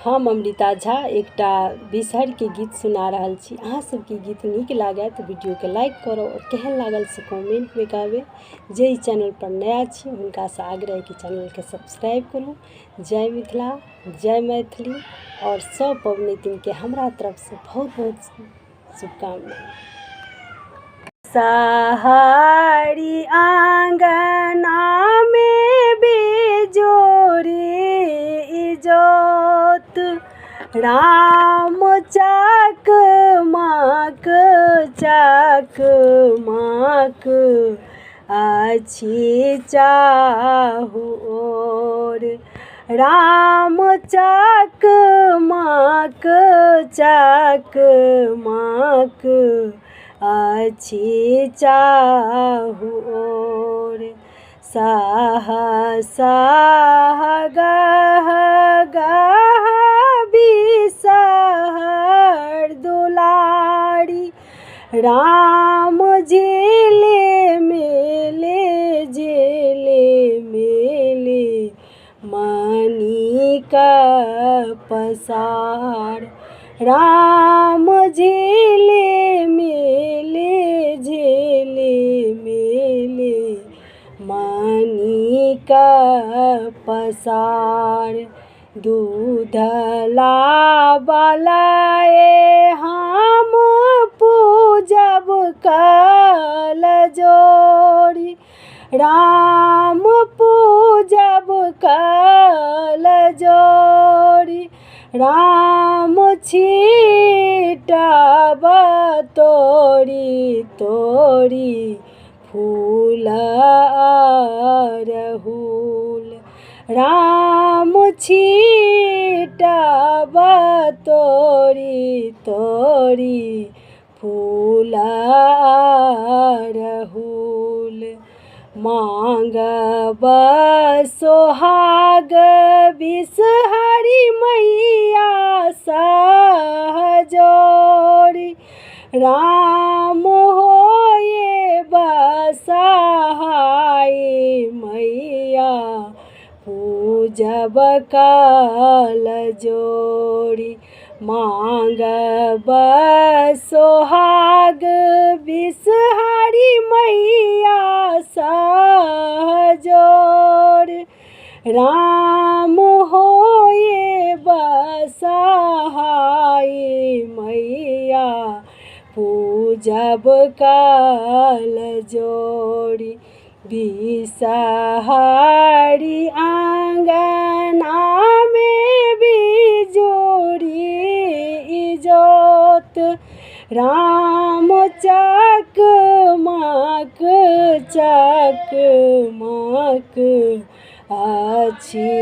हम अमृता झा एकटा बिसहरके गीत सुना रहल छी। अहाँ सबके गीत नीक लागय तऽ वीडियोके लाइक करू आओर केहन लागल से कमेंटमे कहबै। जे ई चैनलपर नया छी हुनकासँ आग्रह कि चैनलके सब्सक्राइब करू। जय मिथिला, जय मैथिली आओर सब पबनैतिनके हमरा तरफसँ बहुत बहुत शुभकामना। सहारी आँगनामे बिजोरी इजोत, राम चकमक चकमक अछि चाहु ओर, राम चकमक चकमक अछि चाहु ओर। सहसा गह गह बिसहर दुलारी, राम झेले मेले झेले मेले मणिके पसार, राम झेले मेले झेले मेले मणिके पसार। दूध लाबलए हम पूजब कल जोड़ी, राम पूजब कल जोड़ी, राम छीटब तोरी तोरी फूल अरहुल, राम छीटब तोरी तोरी फूल अरहुल। माँगब सोहाग बिसहरि मैया सहजोरी, राम होए बसहाय मैया पूजब कल जोड़ी। माँगब सोहाग बिसहरि मैया सहजोर, राम होए बसहाय मैया पूजब कल जोड़ी। बिसहरी आँगनामे बिजुरी इजोत, राम चकमक चकमक अछि।